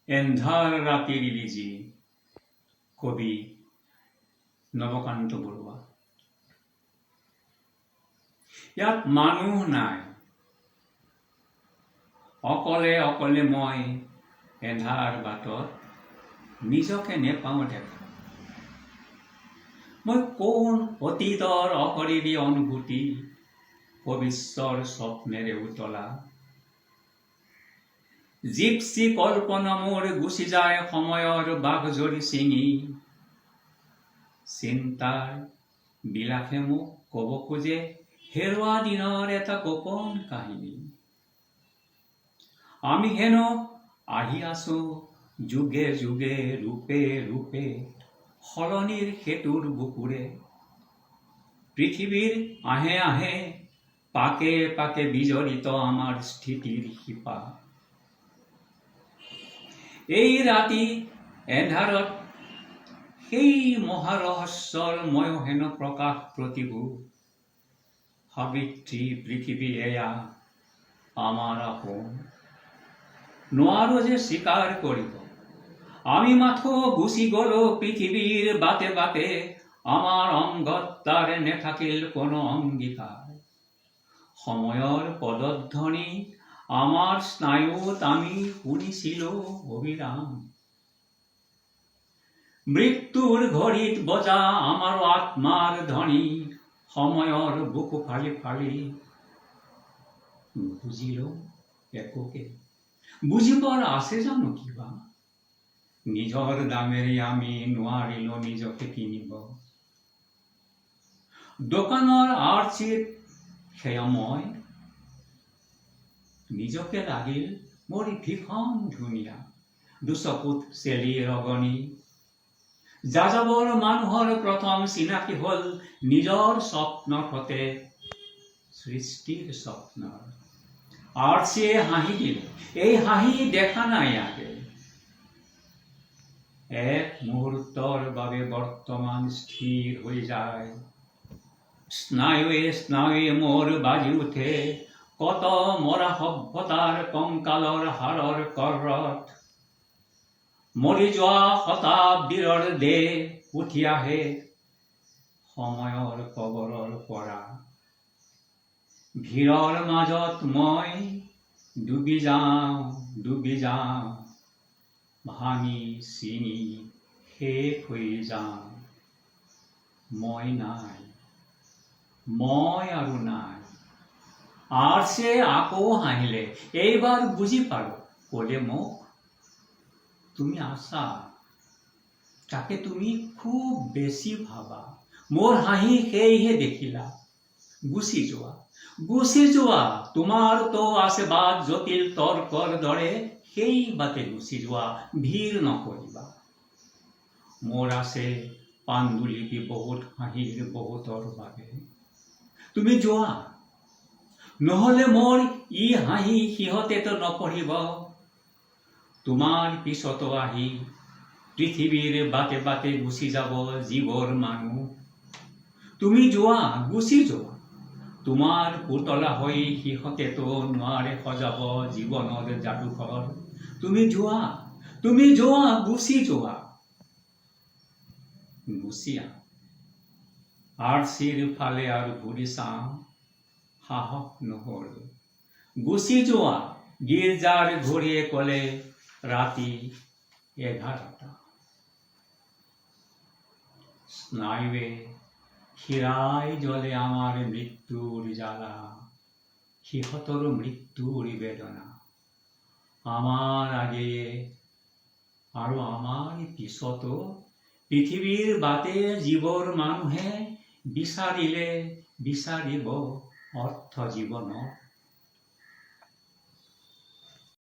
এন্ধাৰ ৰাতিৰ ইলিজি, কবি নৱকান্ত বৰুৱা। ইয়াত মানুহ নাই। অকলে অকলে মই এন্ধাৰ বাটত নিজকে নেপাওঁ দেখা। মই কোন অতীতৰ অশৰীৰী অনুভূতি, ভৱিষ্যৰ স্বপ্নেৰে উতলা জিপচি কল্পনা। মোৰ গুচি যায় সময়ৰ বাঘজৰী ছিঙি। চিন্তাৰ বিলাসে মোক ক'ব খোজে হেৰুৱা দিনৰ এটা গোপন কাহিনী। আমি হেনো আহি আছো যুগে যুগে, ৰূপে ৰূপে, সলনিৰ সেতুৰ বুকুৰে। পৃথিৱীৰ আঁহে আঁহে, পাকে পাকে বিজড়িত আমাৰ স্থিতিৰ শিপা। এই ৰাতি এন্ধাৰত সেই মহাৰহস্যৰ ময়ো হেনো প্ৰকাশ প্ৰতিভূ। সাবিত্ৰী পৃথিৱী এয়া আমাৰ আপোন, নোৱাৰো যে স্বীকাৰ কৰিব। আমি মাথো গুচি গলো পৃথিৱীৰ বাটে বাটে, আমাৰ অংগত তাৰ নেথাকিল কোনো অংগীকাৰ। সময়ৰ পদধ্বনি আমাৰ স্নায়ুত আমি শুনিছিলো অবিৰাম। মৃত্যুৰ ঘড়ীত বজা আমাৰ আত্মাৰ ধ্বনি সময়ৰ বুকু ফালি ফালি। নুবুজিলো একোকে, বুজিবৰ আছে জানো কিবা? নিজৰ দামেৰে আমি নোৱাৰিলো নিজকে কিনিব। দোকানৰ আৰ্চিত সেয়া মই। নিজকে লাগিল মোৰ ভীষণ ধুনীয়া, দুচকুত চেলি ৰগনি। যাযাবৰ মানুহৰ প্ৰথম চিনাকি হ'ল নিজৰ স্বপ্নৰ সতে, সৃষ্টিৰ স্বপ্নৰ। আৰ্চিয়ে হাঁহি দিলে। এই হাঁহি দেখা নাই আগে। এক মুহূৰ্তৰ বাবে বৰ্তমান স্থিৰ হৈ যায়। স্নায়ুৱে স্নায়ুৱে মোৰ বাজি উঠে কত মৰা সভ্যতাৰ কংকালৰ হাড়ৰ কৰ্ৰত। মৰি যোৱা শতাব্দীৰ দেহ উঠি আহে সময়ৰ কবৰৰ পৰা। ভিৰৰ মাজত মই ডুবি যাওঁ, ডুবি যাওঁ, ভাঙি ছিঙি শেষ হৈ যাওঁ। মই নাই, মই আৰু নাই। আৰ্চিয়ে আকৌ হাঁহিলে। এইবাৰ বুজি পালো। ক'লে মোক, তুমি আছা, তাকে তুমি খুব বেছি ভাবা। মোৰ হাঁহি সেয়েহে দেখিলা। গুচি যোৱা, গুচি যোৱা। তোমাৰতো আছে বাট জটিল তৰ্কৰ দৰে, সেই বাটে গুচি যোৱা, ভিৰ নকৰিবা। মোৰ আছে পাণ্ডুলিপি বহুত হাঁহিৰ, বহুতৰ বাবে। তুমি যোৱা, নহলে মোৰ ই হাঁহি সিহঁতেতো নপঢ়িব। তোমাৰ পিছতো আহি পৃথিৱীৰ বাটে বাটে গুচি যাব যিবোৰ মানুহ। তুমি যোৱা, গুচি যোৱা। তোমাৰ পুতলা হৈ সিহঁতেতো নোৱাৰে সজাব জীৱনৰ যাদুঘৰ। তুমি যোৱা, তুমি যোৱা, গুচি যোৱা। গুচি আহ। আৰ্চিৰ ফালে আৰু ঘূৰি চাওঁ সাহস নহল। গুচি যোৱা, গীৰ্জাৰ ঘড়ীয়ে ক'লে, ৰাতি 11টা। স্নায়ুৱে খীৰাই জ্বলে আমাৰ মৃত্যুৰ জ্বালা, সিহঁতৰো মৃত্যুৰ বেদনা। আমাৰ আগেয়ে আৰু আমাৰ পিছতো পৃথিৱীৰ বাটে যিবোৰ মানুহে বিচাৰিলে, বিচাৰিব অৰ্থ জীৱনৰ।